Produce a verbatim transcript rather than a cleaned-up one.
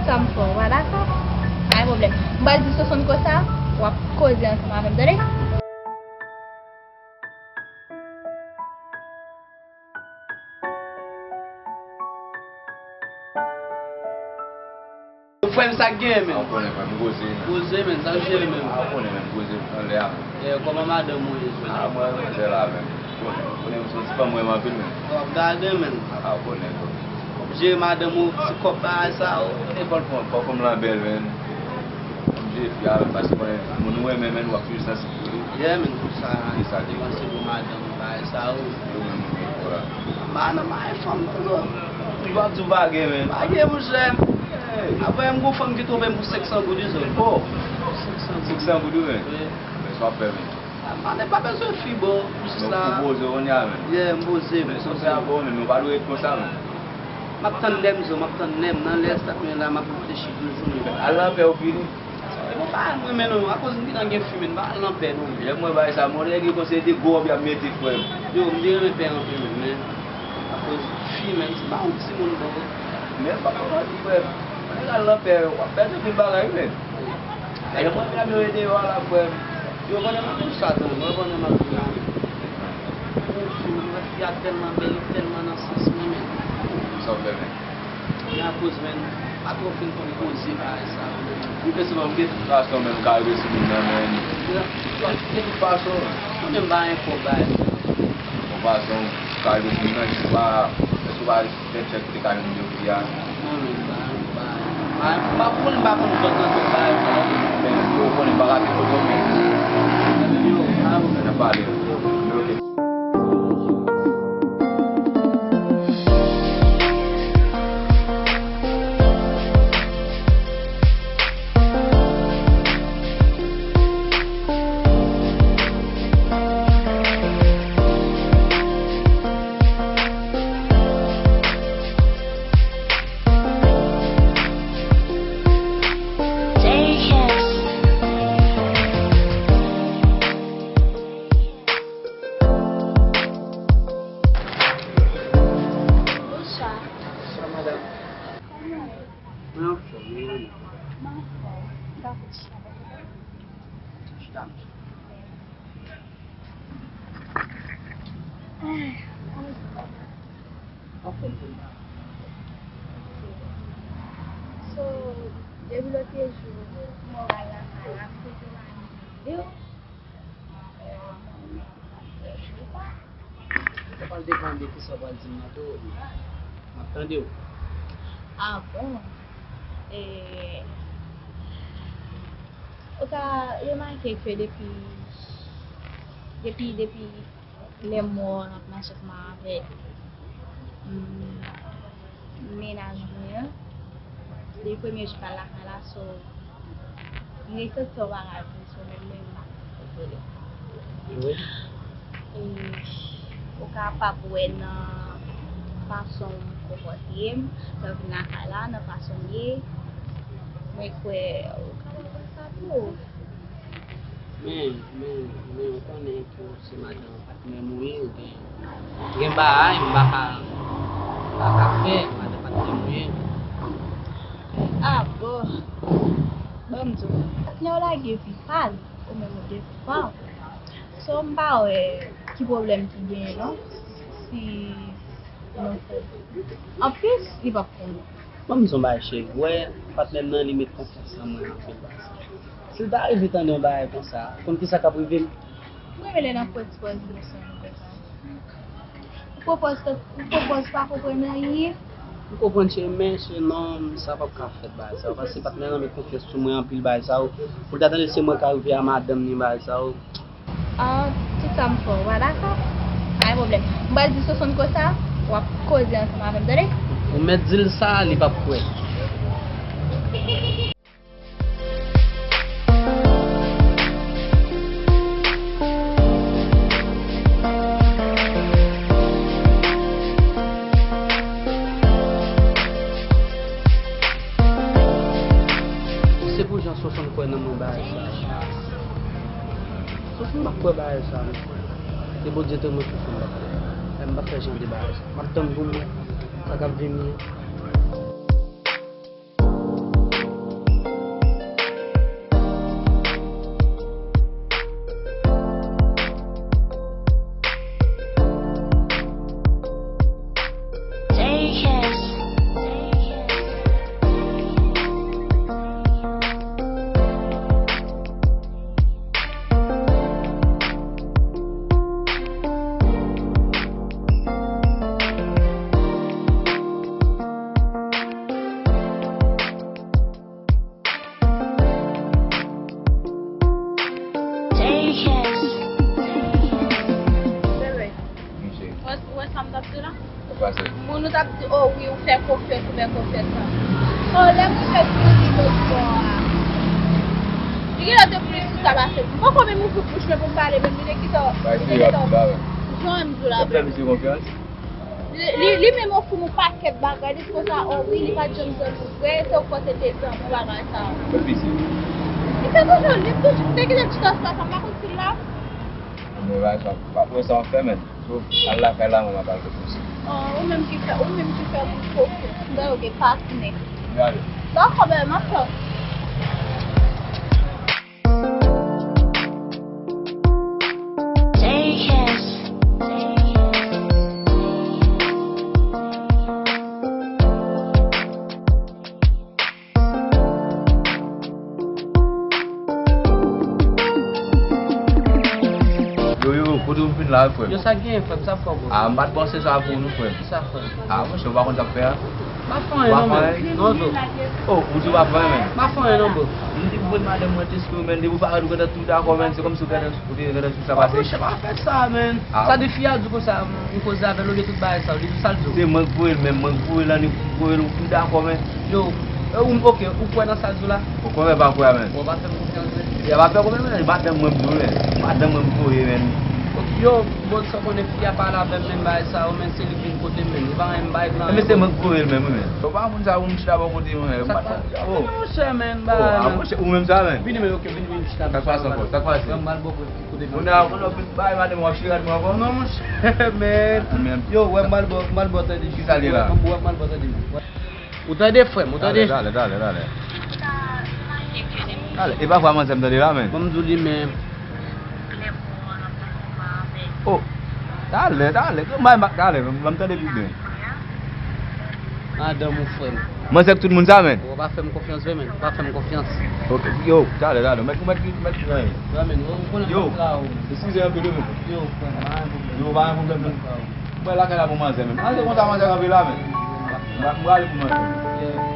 Sa m fè w pa dakò? Pa gen pwoblèm. M pral di Sosonn konsa, w ap koze ansanm avè m, tande? Frè m, sa k genyen, men? A, w konnen, frè m, poze, men. Poze, men, sa k jere, men? A, w konnen, men, poze, anlè a. E, kòman madanm ou ye, frè m? A, mwen, mwen, se la, men. Konnen, konnen, m se yon ti fanm mwen anpil, men. W ap gade, men. A, w konnen, frè m. Jere madanm ou, ti kòb bagay sa yo. E fò l pran, fò fanm lan bèl, men. Fò m jere fi a, men, paske konnen, moun ou renmen, men, w ap toujou sansib pou li. Yeah, men, sa, se sa ki panse pou madanm ou, bagay sa yo. Yo menm, yo menm, vwala. M pa nan bagay fanm, non, non. Yo ap di w pa gen, men. Pa gen, monchè. Apre, m gon fanm ki twonpe m pou senk san goud, wi, zòn. Oh! Senk san goud. Senk san goud, wi, men. Wi. Men sa w ap fè, men. A, m pa bezwen fi, bon, jis la. Ou poze w kounye a, men. Yeah, m poze, m poze. Men sa w fè a bon, men, men w pa dwe ret konsa, men. M ap tann lè m, zòn, m ap tann lè m. Nan lè sa kounye a la, m ap reflechi toujou, men. Al nan pè ou fini. E bon, pa al mwen menm non, akoz m gentan gen fi, men m pa al nan pè non. Lè m wè bagay sa, mwen lè gen konsèy de gwo wòb y ap mete, frè m. Yo, m te renmen pè anpil, men, men akoz fi, men, se pa yon timoun, bon. Men pa konn manti, frè m. Mwen al nan pè, w ap pèdi anpil bagay, wi, men. Lè mwen vin ap jwe deyò a la, frè m. Yo konnen m ap yon satan, yo konnen m ap yon. Yon fi, mwen wè fi a tèlman bèl, li tèlman nan sans mwen, men. Sa w fè, men? Men akoz, men, pa twò fin konn koze bagay sa yo, men. Ou te sou nan de tout fason, men, m ka rive sou moun nan, men. De tout fason. Ou menm pa gen kòb bagay sa. Yon fason, m ka rive sou moun nan, jis pa, èske w pa fè tchèk kote kay moun yo ki a? Non, men, m pa, m pa, m pa, m pa konn, m pa konn zòn nan tout bagay sa yo. Men, yo konnen, m pa ka gen foto, men. Yo, pa pwoblèm. N a pale. Ok. Bonswa. Bonswa, madanm. Kòman w ye? Mwen anfòm, e ou menm? Mwen anfòm. Dakò, chita, dakò. Chita, mesye. Ah, kòman w ye? Anfòm, wi. So, depi lòt jou, mwen al lakay la, m te di w pa gen video. Sa pral depann de kisa w pral di m nan tou. M ap tande w. Ah bon? E, ou ka remake ke depi, depi, depi lè m wè w, n ap mache ansanm avèk, mm, mennaj mwen an. Depi premye jou m al lakay la, so, m gen kèk bagay pou sou mwen menm, ou konnen. Wi. E, ou kapab wè nan fason m konpòte m, lè m vin lakay la, nan fason m ye, mwen kwè ou kapab wè sa tou. Men, men, men, ou konnen ke w se madanm patnè m ou ye, ou gen, ou gen bagay, m pa ka, m pa ka fè, madanm patnè m ou ye. Ah, bon. Bon, m di w, patnè w la gen vi pa l, ou menm ou gen vi pa w. So, m pa wè ki pwoblèm ki genyen, non. Si Anplis, li p ap konnen. Ban m di w yon bagay, cheri. W wè, patnè m nan, li met konfyans nan mwen anpil, baz. Si l ta rive tande yon bagay konsa, konn kisa k ap rive m? M renmen lè n ap pran ti pòz inosan nou konsa. Ou pran pòz tank-, ou pran pòz pa konprann anyen. M konprann, cheri, men, cheri, non, sa p ap ka fèt, bagay sa yo, paske patnè m nan met konfyans sou mwen anpil, bagay sa yo. Pou l ta tande se mwen k arive a madanm ni, bagay sa yo. Ah, tout sa m fè w pa dakò? Pa gen pwoblèm. M pral di Sosonn konsa, w ap koze ansanm avè m, tande? Ou mèt di l sa, li p ap kwè. Se pou jan Sosonn kwè nan mwen bagay sa. Sosonn pa kwè bagay sa, non. Se Bondye te mwen Sosonn pa kwè. Men m pa fè jan de bagay sa. M ap tann pou m wè sa k ap vini an. Yo t ap di, "O wi, ou fè konfyans, ou fè konfyans la." O, lè mwen fè ti li lòt bò a. Li gen lòt de plis ki sa pase. M poko menm ouvri bouch mwen pou m pale, menm li te kite. Bay li te serye ap kite di la, wi. Jan m di w la, ap fè misye konfyans? Li, li, li menm ofri m yon pakèt bagay, li di konsa, "O wi, li pa t janm zanmi w vre, se ou k panse te zanmi w bagay sa yo." Fè piti. Li fè toujou, li toujou, m te kite l chita sou plas la, m pa konn si l la. Mwen bagay sa, pa pou sa w fè, menn. So, al lakay la, mwen m ap al repoze. O, ou menm ki fè, ou menm ki fè moun konfyans. M wè ou gen patnè. Gade. Dakò, bèl, m ap fè. Yo, yo, kote w vin la, frè m? Yo, sa k genyen, frè m? Sa fò, bro? A, m pa t panse sa pou nou, frè m. Ki sa, frè m? A, monchè, ou pa konn sa k fè a? M pa fè anyen, non, men. Non, bro. O, ou di w pa fè anyen, men. M pa fè anyen, non, bro. M te voye madanm mwen teste w, men. Depi w parèt, ou gentan tou dakò, men. Se kòmsi w gentan, ou te gentan sou sa pase. Monchè, pa fè sa, men. A. Sa de fi a di w konsa, m koze avè l, olye tout bagay sa, li di w sa l di w. Se mwen k voye l, men. Mwen k voye l, annik m voye l, ou tou dakò, men. Yo, e, ou, oke, ou kwè nan sa l di w la? Okontrè, pa kwè, men. Bon, pa fè m konfyans, men. Ya pa fè konfyans, men. Madanm mwen m di w, men. Madanm mwen m voye, men. Yo, bon, sa w konnen fi a pale avè m, men, bagay sa yo, men, se li k vin kote m, men. Li pa anyen m bay l, men. Men se mwen k voye l, men, wi, men. Ou pa moun sa, ou m chita bò kote mwen, men. Sa pa, oh, monchè, men, bagay, a, men. Monchè, ou menm sa, men. Vini, men, oke, vini, vini, chita. Sa k pase ankò? Sa k pase? Ban m ba l bò kote. Moun nan, moun nan vin bay madanm w ap chire mwen ankò? Non, monchè, men. Yo, wè, m ba l bò, m ba l bò tande. Kisa l ye la? Wè, m ba l bò tande. Ou tande, frè m, ou tande? Talè, talè, talè, talè. Talè, e pa vwa manzè m tande la, men. Ban m di w li, men. Oh, talè, talè, talè, ban m tande pi byen. Madanm ou, frè m. Manzè k tout moun sa, men. Ou pa fè m konfyans vre, men. Ou pa fè m konfyans. Ok, yo, talè, talè, mèt, mèt, mèt, mèt. Yo, eskize anpil, men. Yo, frè m, pa gen pwoblèm. Yo, pa gen pwoblèm, non. Mwen lakay la pou manzè, men. Manzè konsa, manzè kanpe la, men. M prale pou manzè.